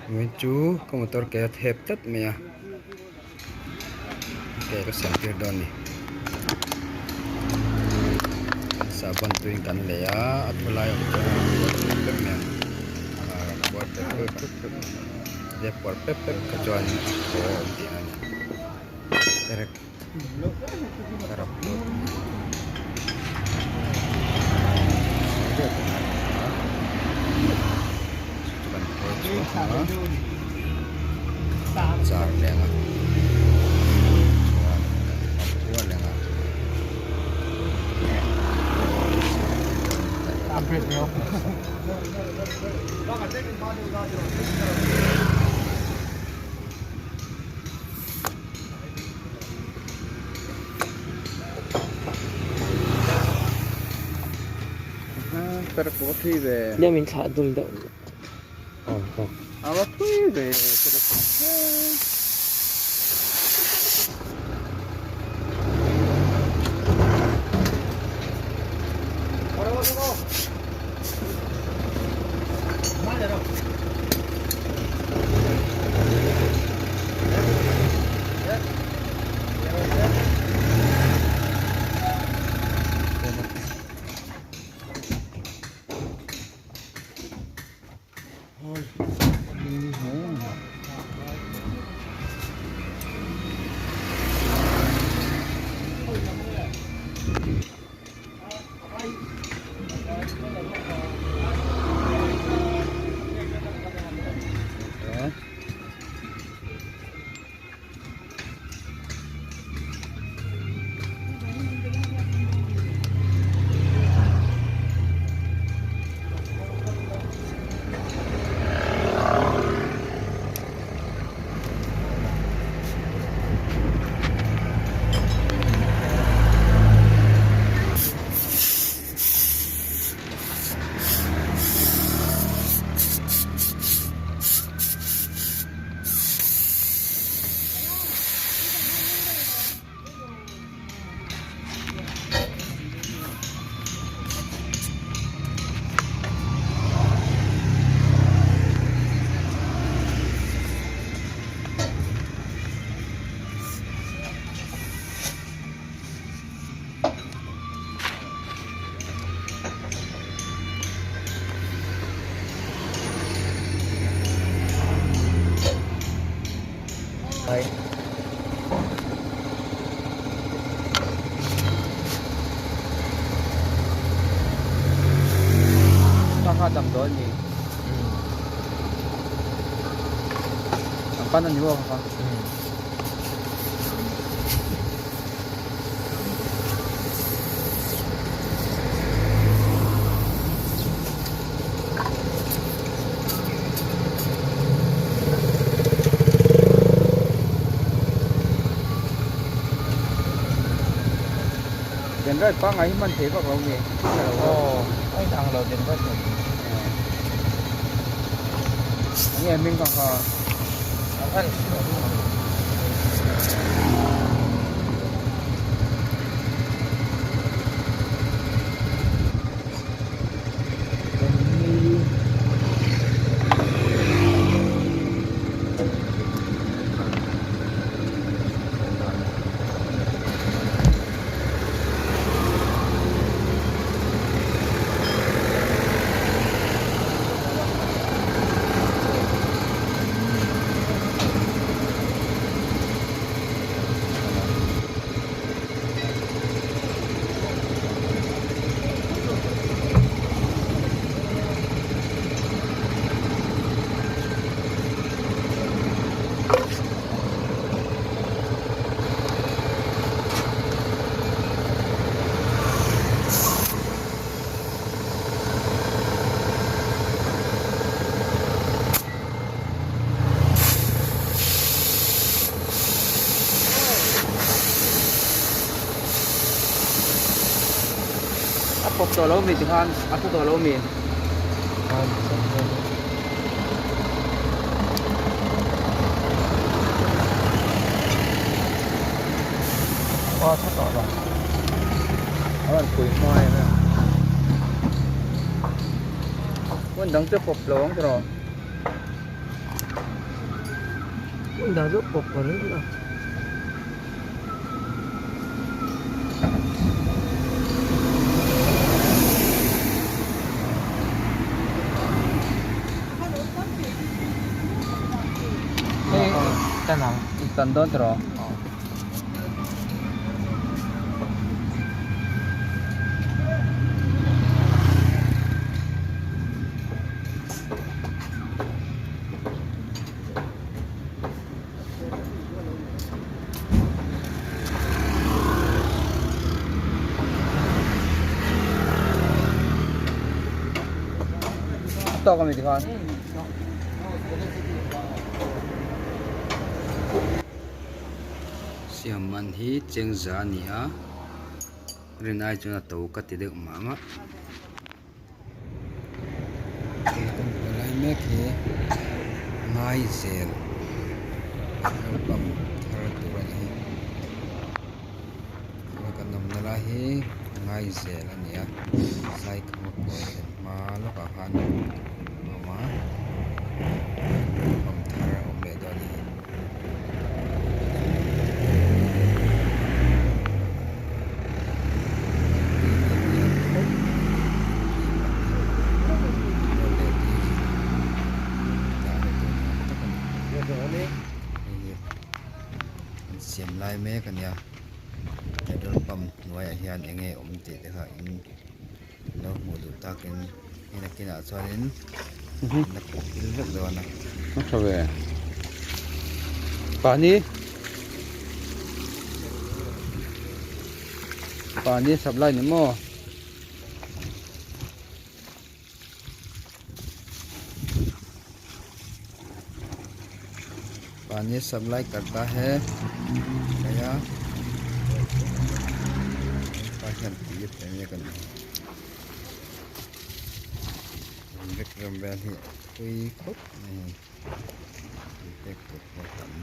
Vawiin chu ka motor ke a thep tlat mai a ke ka siam tir dawn a ni sahbawn tuiin kan lei a a thu lai awm chu a puar pep pep mai a a rawn puar pep pep a tia puar pep pep kha chuan a thaw a awm tihna a ni perek ka rap dawn a ni. Kan khawi chhuak ang a char leh ang a chuan kan pump kual leh ang a. Nia min thlah dul deuh Kha damdawi a ni an pan a ni maw kha. Den ride pangngai hi hman thei vak lo nge aw a in ang lo den ride nen enge hming kha kha A pawp tawh lo mi tikhan a thu tawh lo mi. Aw tha tawh lo. A rawn pui hma em em. Hmun dang chu pawp lo ang tiraw. Hmun dang chu pawp ka ring a. Hei tan ang i tan dawn tawh rawh. A tawk ami tikhan. Siam man hi chengza a ni a rin ai chuan a to ka ti deuh mah mah. He kan hmuh lai mek hi Ngaizel petrol pump thar tur a ni hi tuna kan awmna lai hi Ngaizel a ni a Saikhama kawi thlen hma lawkah khan a awm a petrol pump thar a awm leh dawn a ni hi. An siam lai mek a nia petrol pump hnuaiah hian eng nge awm tih te kha in lo hmuh duh takin hei nakinah chuanin an la pawh pil vek dawn a. A tha ve pani pani supply ni maw. पानी सप्लाई करता है भैया Vikram vel hi a tui khawp mai a tui pek tur pawh a tam.